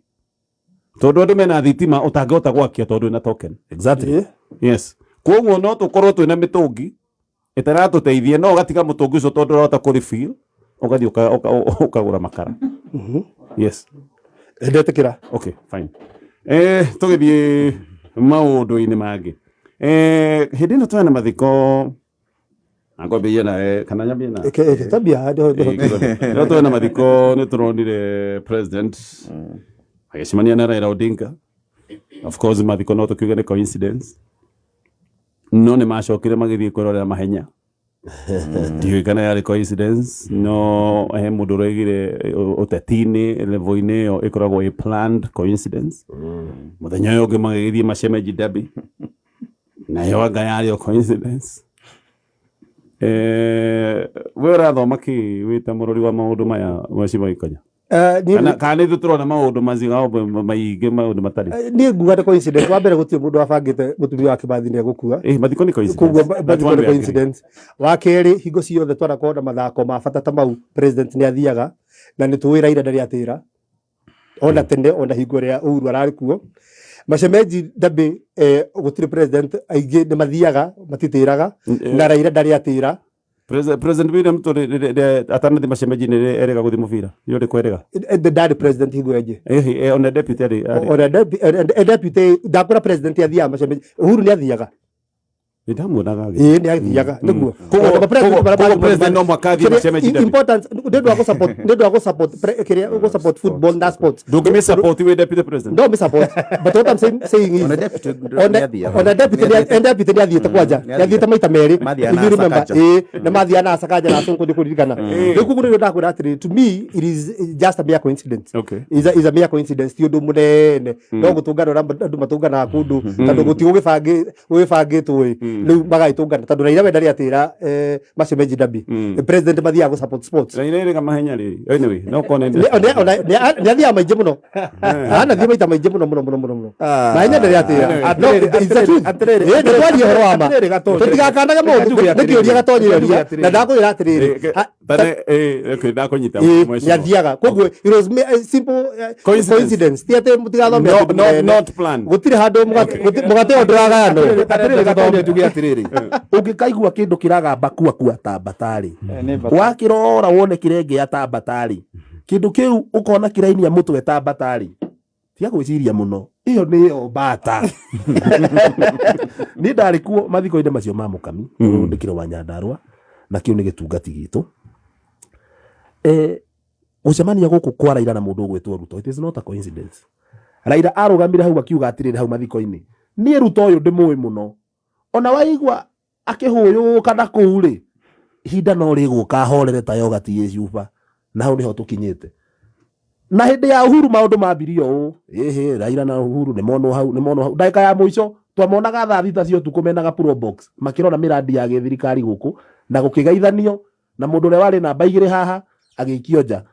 Tondũ andũ mena thitima ũtangĩhota gwakia tondũ wĩna token. Exactly. Yes. Koguo no tũkorwo twĩna mĩtũngi ĩtaratũteithia, no ũgatiga mũtũngi ũcio tondũ ũrahota kũ refill, ũgathiĩ ũkagũra makara. Yes. Ndetĩkĩra. Okay, fine. Tũgĩthiĩ maũndũ-inĩ mangĩ. Hĩndĩ ĩno twena mathiko, ngwambĩrĩria nawe kana nyambie na? Eke, tambia, hadi. Rĩrĩa twena mathiko nĩ tũronire president agĩcemania na Raila Odinga. Of course mathiko no tũkiuge nĩ coincidence, no nĩ macokire magĩthiĩ kwĩrorera mahenya. Ndiũĩ kana yarĩ coincidence, no he mũndũ ũraigire ũteti-inĩ level-inĩ ĩyo ĩkoragwo ĩ planned coincidence. Mũthenya ũyũ ũngĩ magĩgĩthiĩ Mashemeji Derby, nayo anga yarĩ o coincidence. We ũrathoma kĩ wĩ ta mũrori wa maũndũ maya Mheshimiwa Ikonya? Kana nĩ ithuĩ tũrona maũndũ maziga maingĩ maũndũ matarĩ? Niĩ nguga nĩ coincidence. Wa mbere gũtirĩ mũndũ wabangĩte mũtumia wa Kĩmathi nĩ egũkua. Mathiko nĩ coincidence. Koguo That mathiko one nĩ we agree. coincidence. Wa kerĩ, hingo ciothe twanakorwo na mathako ma bata ta mau, president nĩ athiaga, na nĩ tũĩ Raila ndarĩ atĩra. Ona tene, ona hingo ĩrĩa Uhuru ararĩ kuo. Mashemeji Derby, gũtirĩ president aingĩ nĩ mathiaga, matitĩraga, na Raila ndarĩ atĩra. President William Ruto atanathiĩ mashemeji nĩ erĩga gũthiĩ mũbira. Nĩ ũrĩkũ erĩga? Ndarĩ president hingo ĩngĩ. Ona deputy arĩ. Ona deputy, ndakwĩra president athiaga mashemeji. Uhuru nĩ athiaga. Nĩ ndamuonaga agĩthiĩ. Ĩĩ, nĩ athiaga nĩguo. Koguo president no mũhaka athiĩ mashemeji derby. Importance nĩ ũndũ wa gũ-support, nĩ ũndũ wa gũ-support kĩrĩa gũ-support football na sports. Ndũngĩmĩ support wĩ deputy president. No mi support, but what I'm saying is Ona deputy ona nĩathiaga. ona deputy Nĩathiĩte. deputy nĩ athiĩte kwanja, nĩathiĩte. nĩ athiĩte maita merĩ. Mathiaga If na you remember, Sakaja. ĩĩ, na mathiaga na Sakaja na Sonko ndĩkũririkana. Rĩu koguo nĩrĩo ndakwĩra atĩrĩrĩ, to me it is just a mere coincidence. Is a mere coincidence, ti ũndũ mũnene, no gũtũngana ũrĩa andũ matũnganaga kũndũ tondũ gũtigũgĩbangĩ gwĩbangĩtwo ĩ, rĩu magagĩtũngana tondũ Raila we ndarĩ atĩra mashemeji derby. President mathiaga gũ support sports. Raila ĩrĩga mahenya rĩ. Anyway, no kone. Nĩ athiaga maingĩ mũno, anathiĩ maita maingĩ mũno mũno mũno mũno mũno, mahenya ndarĩ atĩra. No it's the truth. Ĩ, nĩ twarie ũhoro wa ma, tũtigakanage mũndũ nĩ kĩũria Gatonyi oria na ndakwĩra atĩrĩrĩ, Tane okay, ndakũnyita. Ĩ, Mheshimiwa. nĩ athiaga, koguo it was a simple Coincidence. coincidence, ti atĩ mũtigathome No, atĩ no, mũnene. not planned. Gũtirĩ handũ mũgate ũyũ ndũragayanwo. Atĩrĩrĩ Gatonye, njuge atĩrĩrĩ, ũngĩkaigua kĩndũ kĩragamba kua kua ta mbatarĩ, wakĩrora wone kĩrengea ta mbatarĩ, kĩndũ kĩu ũkona kĩrainia mũtwe ta mbatarĩ, tiga gwĩciria mũno, ĩyo nĩyo mbata. Niĩ ndarĩ kuo mathiko-inĩ macio ma Mũkami, tondũ ndĩkĩrĩ wa Nyandarũa na kĩu nĩ gĩtungati gitũ. Gũcemania gũkũ kwa Raila na mũndũ ũgwĩtwo Ruto, it is not a coincidence. Raila arũgamire hau akiuga atĩrĩrĩ hau mathiko-inĩ, niĩ Ruto ũyũ ndĩmũĩ mũno, ona waigua akĩhũyũka na kũu rĩ, ihinda no rĩgũka ahorere ta yogati ĩ cuba, na hau nĩho tũkinyĩte. Na hĩndĩ ya Uhuru maũndũ mambirie ũũ, ĩhĩ Raila na Uhuru nĩmonwo hau, nĩmonwo hau, ndagĩka ya mũico twamonaga thaa 6 cia ũtukũ mena ga box makĩrora mĩrandi ya gĩthirikari gũkũ, na gũkĩgeithanio na mũndũ ũrĩa warĩ namba 2 haha agĩikio nja.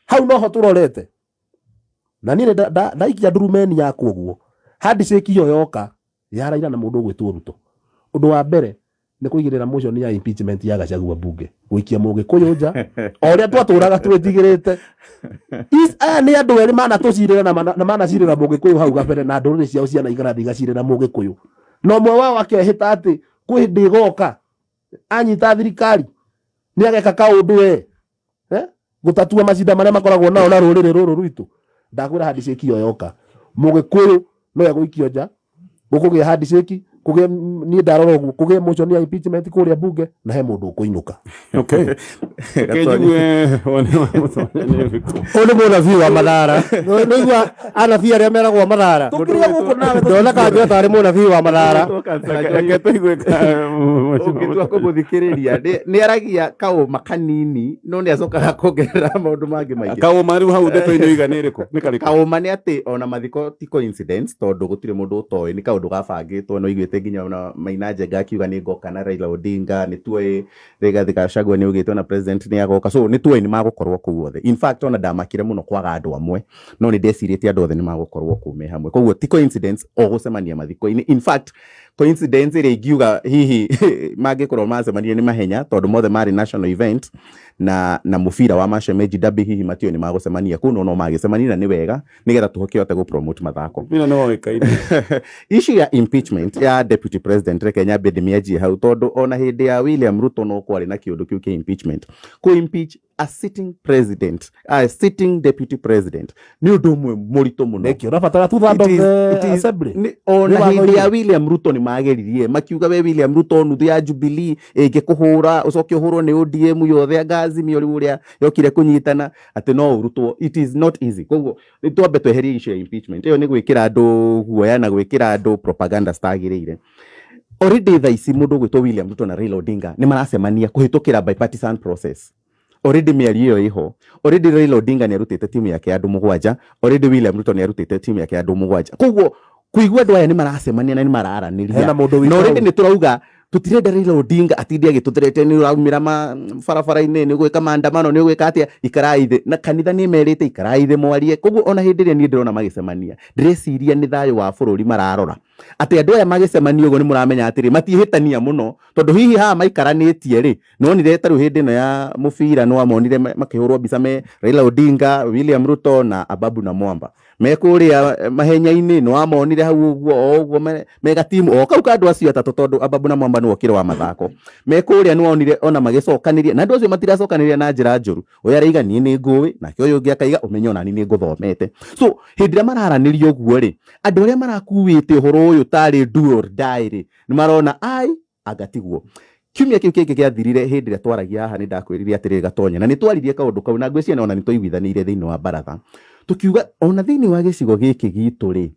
Hau noho tũrorete. Na niĩ ndaikia ndurumeni yakwa ũguo, handshake ĩyo yoka ya Raila na mũndũ ũgwĩtwo Ruto. Ũndũ wa mbere nĩ kũigĩrĩra motion ya impeachment ya Gachagua bunge, gũikia mũgĩkũyũ nja o ũrĩa twatũraga twĩtigĩrĩte. Aya nĩ andũ erĩ manatũcirĩra na manacirĩra mũgĩkũyũ hau gabere, na ndũrĩrĩ ciao ciana igarathiĩ igacirĩra mũgĩkũyũ, na ũmwe wao akehĩta atĩ kwĩ hĩndĩ ĩgoka anyita thirikari nĩ ageka kaũndũ we gũtatua macinda marĩa makoragwo nao na rũrĩrĩ rũrũ rwitũ. Ndakwĩra handshake ĩyo yoka, mũgĩkũyũ no egũikio nja, gũkũgĩa handshake, kũgĩe niĩ ndarora ũguo, kũgĩe motion ya impeachment kũrĩa bunge, na he mũndũ ũkũinũka. Okay. Njigue woni wa Mũtonye nĩ ũrĩkũ? Ũyũ nĩ mũnabii wa Mathara. Nĩigua anabii arĩa meragwo Mathara. Tũkĩrĩa gũkũ nawe. Ndona kanjũ tarĩ mũnabii wa Mathara. Reke tũigue Ũngĩtua kũmũthikĩrĩria nĩ aragia kaũma kanini, no nĩ acokaga kuongerera maũndũ mangĩ maingĩ. Kaũma rĩu hau ndeto-inĩ ũiga nĩ ĩrĩkũ? Nĩ karĩkũ? Kaũma nĩ atĩ ona mathiko ti coincidence, tondũ gũtirĩ mũndũ ũtoĩ, nĩ kaũndũ gabangĩtwo, no iguĩte nginya ona Maina Njenga akiuga nĩ ngoka na Raila Odinga, nĩ tuoĩ Rigathi Gachagua nĩ augĩte ona president nĩ agoka, so nĩ tuoĩ nĩ magũkorwo kũu othe. In fact ona ndamakire mũno kwaga andũ amwe, no nĩ ndecirĩtie andũ othe nĩ magũkorwo kũu me hamwe, koguo ti coincidence o gũcemania mathiko-inĩ. In fact coincidence ĩrĩa ingiuga hihi mangĩkorwo macemania nĩ mahenya, tondũ mothe marĩ national event na mũbira wa mashemeji derby, hihi matio nĩ magũcemania kũu, no magĩcemania na nĩ wega nĩgetha tũhote gũ promote mathako. Mũbira nĩ woĩkaine. Issue ya impeachment ya deputy president, reke nyambe ndĩmĩanjie hau, tondũ ona hĩndĩ ya William Ruto no kwarĩ na kĩũndũ kĩu kĩa impeachment. Kũ impeach a sitting president, a sitting deputy president nĩ ũndũ ũmwe mũritũ mũno. Nĩkĩ ũrabatara two third of the assembly? Ona Nĩ watho hĩndĩ ya inĩ. William Ruto nĩ mageririe, makiuga we William Ruto nuthu ya Jubilee ĩngĩkũhũra ũcoke ũhũrwo nĩ ODM yothe, anga Azimio rĩu ũrĩa yokire kũnyitana atĩ no ũrutwo. It is not easy. Koguo nĩ twambe tweherie issue ya impeachment ĩyo, nĩ gwĩkĩra andũ guoya na gwĩkĩra andũ propaganda citagĩrĩire. Already thaa ici mũndũ ũgwĩtwo William Ruto na Raila Odinga nĩ maracemania kũhĩtũkĩra bipartisan process. Already mĩario ĩyo ĩho. Already Raila Odinga nĩ arutĩte timu yake ya andũ 7, already William Ruto nĩ arutĩte timu yake ya andũ 7. Koguo kũigua andũ aya nĩ maracemania na nĩ mararanĩria. Hena mũndũ witũ Na already hau. nĩ tũrauga tũtirenda Raila Odinga atinde agĩtũtherete, nĩ ũraumĩra barabara-inĩ, nĩ ũgwĩka maandamano, nĩ ũgwĩka atĩa, ikarai thĩ. Na kanitha nĩ merĩte ikarai thĩ mwarie. Koguo ona hĩndĩ ĩrĩa niĩ ndĩrona magĩcemania, ndĩreciria nĩ thayũ wa bũrũri mararora. Atĩ andũ aya magĩcemania ũguo nĩ mũramenya atĩrĩ, matiĩhĩtania mũno, tondũ hihi haha maikaranĩtie rĩ, nonire ta rĩu hĩndĩ ĩno ya mũbira nĩ wamonire makĩhũrwo mbica me Raila Odinga, William Ruto na Ababu na Mwamba me kũrĩa mahenya-inĩ, nĩ wamonire hau ũguo o ũguo mega timu o kau ka andũ acio atatũ, tondũ Ababu na Mwamba nĩ wokire wa mathako me kũrĩa, nĩ wonire ona magĩcokanĩria, na andũ acio matiracokanĩria na njĩra njũru. Ũyũ araiga niĩ nĩ ngũĩ, nake ũyũ ũngĩ akaiga ũmenye ona niĩ nĩ ngũthomete. So hĩndĩ ĩrĩa mararanĩria ũguo rĩ, andũ arĩa marakuĩte ũhoro ũyũ tarĩ do or die rĩ, nĩ marona ai Anga tiguo. Kiumia kĩu kĩngĩ gĩathirire hĩndĩ ĩrĩa twaragia haha nĩ ndakwĩrire atĩrĩrĩ Gatonye, na nĩ twaririe kaũndũ kau na ngwĩciria ona nĩ twaiguithanĩire thĩinĩ wa baratha, tũkiuga ona thĩinĩ wa gĩcigo gĩkĩ gitũ rĩ,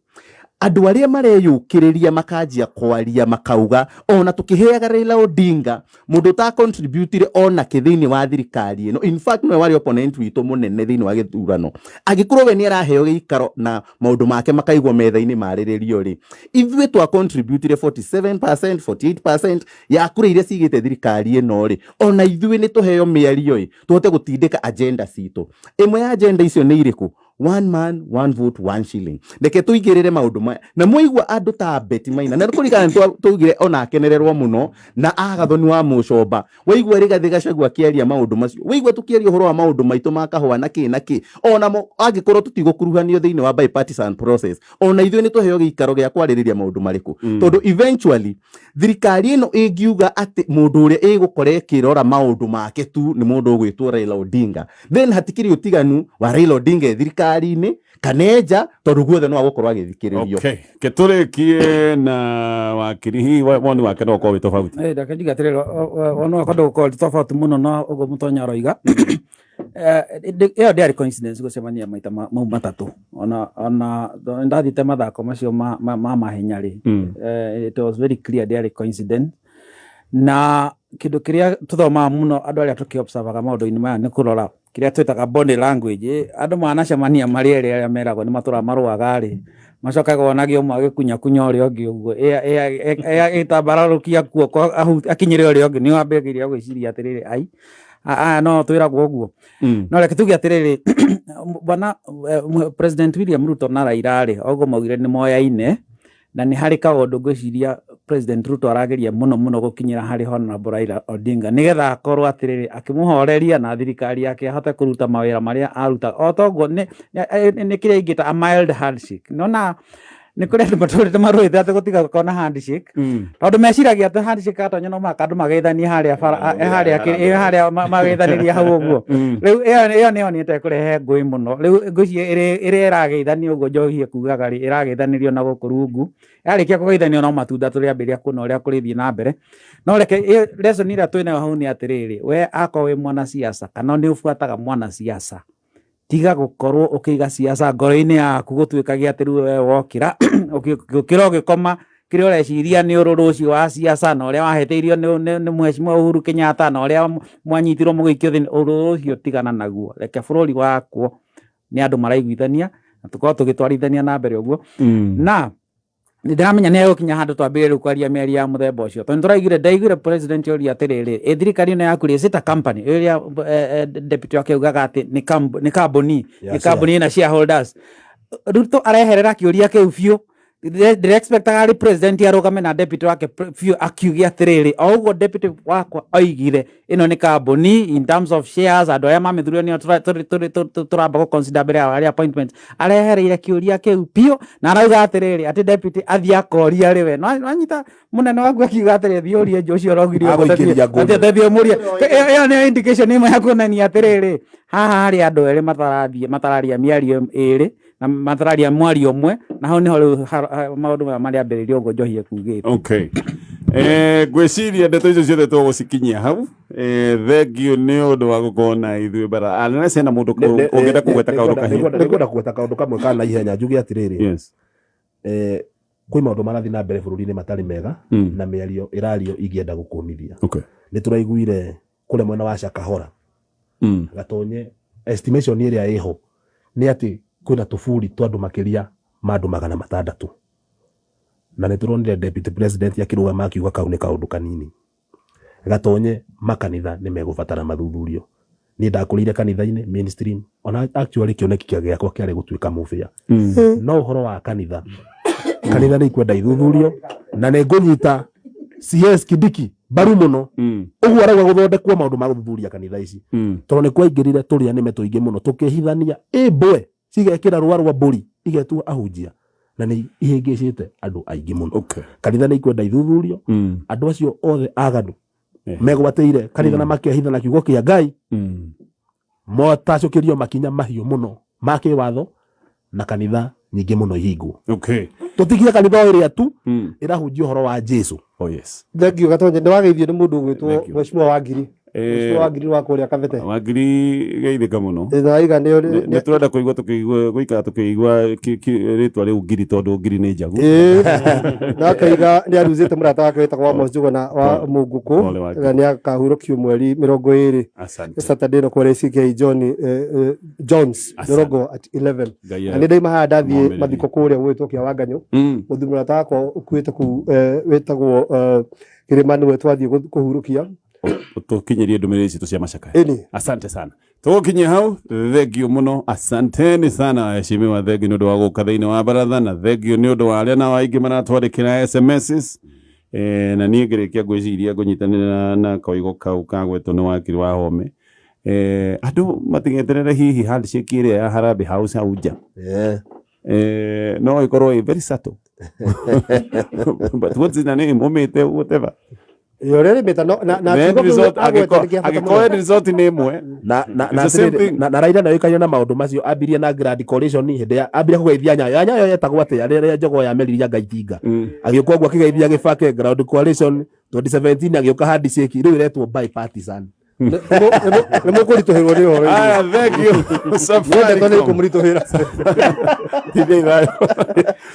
andũ arĩa mareyũkĩrĩria makanjia kwaria makauga ona tũkĩheaga Raila Odinga mũndũ ũtacontributire ona kĩ thĩinĩ wa thirikari ĩno, in fact nĩwe warĩ opponent witũ mũnene thĩinĩ wa gĩthurano, angĩkorwo we nĩ araheo gĩikaro na maũndũ make makaigwo metha-inĩ marĩrĩrio rĩ, ithuĩ twa contributire 47% 48% ya kura iria cigĩte thirikari ĩno rĩ, ona ithuĩ nĩ tũheo mĩario ĩ tũhote gũtindĩka agenda citũ. Ĩmwe ya agenda icio nĩ irĩkũ? One man, one vote, one shilling. Reke tũigĩrĩre maũndũ maya na mwaigua andũ ta Betty Maina, na kũringana nĩ twaugire ona akenererwo mũno na Agathoni wa Mũcomba, waigua Rigathĩ Gachagua akĩaria maũndũ macio, waigua tũkĩaria ũhoro wa maũndũ maitũ ma kahũa na kĩ na kĩ, onamo angĩkorwo tũtigũkuruhanio thĩinĩ wa bipartisan process, ona ithuĩ nĩ tũheo gĩikaro gĩa kwarĩrĩria maũndũ marĩkũ. Tondũ eventually thirikari ĩno ĩngiuga atĩ mũndũ ũrĩa ĩgũkora ĩkĩrora maũndũ make tu nĩ mũndũ ũgwĩtwo Raila Odinga, then hatikĩrĩ ũtiganu wa Raila Odinga e thirikari-inĩ kana enja, tondũ guothe no agũkorwo agĩthikĩrĩrio. Okay, ke tũrĩkie na wakiri, hihi woni wake no ũkorwo wĩ tofauti? Reke njuge atĩrĩrĩ, woni wakwa ndũgũkorwo wĩ tofauti mũno na ũguo Mũtonya aroiga. Ĩyo ndĩarĩ coincidence gũcemania maita mau matatũ. Ona ndathiĩte mathako macio ma mahenya rĩ, it was very clear ndĩarĩ coincidence. Na kĩndũ kĩrĩa tũthomaga mũno andũ arĩa tũkĩobservaga maũndũ-inĩ maya nĩ kũrora kĩrĩa twĩtaga body language. Andũ manacemania marĩ erĩ arĩa meragwo nĩ matũraga marũaga rĩ, macokaga wonagia ũmwe agĩkunyakunya ũrĩa ũngĩ ũguo, ĩtambararũkia guoko akinyĩre ũrĩa ũngĩ, nĩ wambĩrĩria gwĩciria atĩrĩrĩ, ai, aya no twĩragwo ũguo. No reke tuge atĩrĩrĩ, bwana President William Ruto na Raila rĩ, oguo maugire nĩ moyaine, na nĩ harĩ kaũndũ ngwĩciria President Ruto arageria mũno mũno gũkinyĩra harĩ Honorable Raila Odinga, nĩgetha akorwo atĩrĩrĩ akĩmũhoreria na thirikari yake ahote kũruta mawĩra marĩa aruta. O toguo nĩ kĩrĩa ingĩta a mild handshake. Nona nĩ kũrĩ andũ matũrĩte marũĩte atĩ gũtiga gũkorwo na handshake, tondũ meciragia atĩ handshake atonya no mũhaka andũ mageithanie harĩa bara, harĩa mageithanĩria hau ũguo. Rĩu ĩyo nĩyo nĩte kũrehe ngũĩ mũno. Rĩu ngwĩciria ĩrĩa ĩrageithanio ũguo Njohi ekugaga rĩ, ĩrageithanĩrio na gũkũ rungu. Yarĩkia kũgeithanio no matunda tũrĩambĩrĩria kuona ũrĩa kũrĩthiĩ na mbere. No reke lesson ĩrĩa twĩnayo hau nĩ atĩrĩrĩ, we akorwo wĩ mwanasiasa kana nĩ ũbuataga mwanasiasa, tiga gũkorwo ũkĩiga siasa ngoro-inĩ yaku gũtuĩkagia atĩ rĩu we wokĩra ũkĩra ũgĩkoma kĩrĩa ũreciria nĩ ũrũrũ ũcio wa siasa na ũrĩa wahĩtĩirio nĩ Mheshimiwa Uhuru Kenyatta na ũrĩa mwanyitirwo mũgĩikio thĩinĩ, ũrũrũ ũcio tigana naguo. Reke bũrũri wakwo nĩ andũ maraiguithania na tũkorwo tũgĩtwarithania na mbere ũguo. Na nĩ ndĩramenya nĩ egũkinya handũ twambĩrĩrie rĩu kwaria mĩario ya mũthemba ũcio, tondũ nĩtũraiguire, ndaiguire president oria atĩrĩrĩ, ĩ thirikari ĩno yaku rĩ, is it a company? Ĩrĩa deputy wake augaga atĩ nĩ kambuni, nĩ kambuni ĩna shareholders. Ruto areherera kĩũria kĩu biũ. Ndĩrexpectaga arĩ president arũgame na deputy wake biũ akiuge atĩrĩrĩ, o ũguo deputy wakwa oigire ĩno nĩ kambuni in terms of shares, andũ arĩa mamĩthurire nĩo tũramba gũ consider mbere ya arĩa appointment. Arehereire kĩũria kĩu biũ na arauga atĩrĩrĩ, atĩ deputy athiĩ akoria rĩ we. Nwanyita mũnene waku akiuga atĩrĩrĩ, thiĩ ũrie njo ũcio ũraugire ũguo, Agũikĩria ngũĩ. atĩ thiĩ ũmũrie. Ĩyo nĩyo indication ĩmwe ya kuonania atĩrĩrĩ, haha harĩ andũ erĩ matarathiĩ, matararia mĩario ĩrĩ na matararia mwario ũmwe, na hau nĩho rĩu maũndũ maya marĩambĩrĩria ũguo Njohi ekugĩte. Okay. Ngwĩciria ndeto icio ciothe tũgũcikinyia hau. Thank you nĩ ũndũ wa gũkorwo na ithuĩ bara. Unless hena mũndũ ũngĩenda kũgweta kaũndũ kahiũ. Nĩngwenda kũgweta kaũndũ kamwe ka naihenya njuge atĩrĩrĩ. Yes. Kwĩ maũndũ marathiĩ na mbere bũrũri-inĩ matarĩ mega na mĩario ĩrario ingĩenda gũkũmithia. Nĩ tũraiguire kũrĩa mwena wa Shakahola. Gatonye estimation ĩrĩa ĩho nĩ atĩ kwĩna tũburi twa andũ makĩria ma andũ 600. Na nĩ tũronire deputy president akĩrũgama akiuga kau nĩ kaũndũ kanini. Gatonye makanitha nĩ megũbatara mathuthurio. Niĩ ndakũrĩire kanitha-inĩ mainstream, ona actually kĩoneki gĩakwa kĩarĩ gũtuĩka mũbĩa. No ũhoro wa kanitha, kanitha nĩ ikwenda ithuthurio na nĩ ngũnyita CS Kindiki mbaru mũno. Ũguo arauga gũthondekwo maũndũ ma gũthuthuria kanitha ici. Tondũ nĩ kwaingĩrire tũrĩa nĩme tũingĩ mũno tũkĩhithania ĩmbwe cigekĩra rũa rwa mbũri igetua ahunjia na nĩ ihĩngĩcĩte andũ aingĩ mũno. Kanitha nĩ ikwenda ithuthurio. Andũ acio othe aganu megwatĩire kanitha na makehitha na kiugo kĩa Ngai motacũkĩrio makinya mahiũ mũno ma kĩwatho na kanitha Nyingĩ mũno ihingwo. Tũtigie kanitha o ĩrĩa tu ĩrahunjia ũhoro wa Jesu. Oh yes. Thank you, Gatonye. Nĩ wageithio nĩ mũndũ ũgwĩtwo Thank you. Mheshimiwa Wangiri. Mheshimiwa Wangiri wa kũrĩa Kabete. Wangiri, geithĩka mũno. Na waiga nĩ Nĩ tũrenda kũigua tũkĩigua gũikara tũkĩigua rĩtwa rĩu ngiri, tondũ ngiri nĩ njagu. Ĩĩ. Na akaiga nĩ aruzĩte mũrata wake wĩtagwo Amos Njuguna wa Pole. Mũngũkũ Pole, Wangiri. na nĩ akahurũkio mweri 20 Asante. Saturday no kũrĩa CK John Jones Asante. Njorogo at 11. Ngai Na nĩ ndaima haha ndathiĩ amomĩrĩrie. mathiko kũrĩa gwĩtwo Kĩawanganyũ. Mũthuri mũrata wakwa ũkuĩte kũu wĩtagwo Kĩrĩma nĩwe twathiĩ kũhurũkia. Tũkinyĩrie ndũmĩrĩri citũ cia macakaya. Ĩni. Asante sana, tũgũkinyia hau. Thank you mũno, asanteni sana waheshimiwa, thank you nĩ ũndũ wa gũka thĩinĩ wa baratha, na thank you nĩ ũndũ wa arĩa nao aingĩ maratwandĩkĩra SMSs. Na niĩ ngĩrĩkia ngwĩciria ngũnyitanĩra na koigo kau kagwetwo nĩ wakiri wa Home, andũ matigeterere hihi handshake ĩrĩa ya Harambee House hau nja. No ĩkorwo ĩ very subtle, but what's in a name, umĩte whatever. Ĩ, ũrĩa rĩmĩta no na The end kiugo kĩu result agweta nĩ kĩa bata angĩkorwo mũno. end result nĩ ĩmwe. Na It's the same atĩrĩrĩ, thing. na Raila nĩ oĩkaine na maũndũ macio. Ambirie na Grand Coalition hĩndĩ ya ambirie kũgeithia Nyayo ya Nyayo yetagwo atĩa rĩrĩa jogoo yameririe anga itinga. Agĩũka ũguo akĩgeithia Gĩbake Grand Coalition 2017, agĩũka handshake rĩu ĩretwo bipartisan. Nĩ mũkũritũhĩrwo nĩ ũhoro. Aya, thank you. Nyendetwo nĩ Safaricom. kũmũritũhĩra. Tindai thayũ.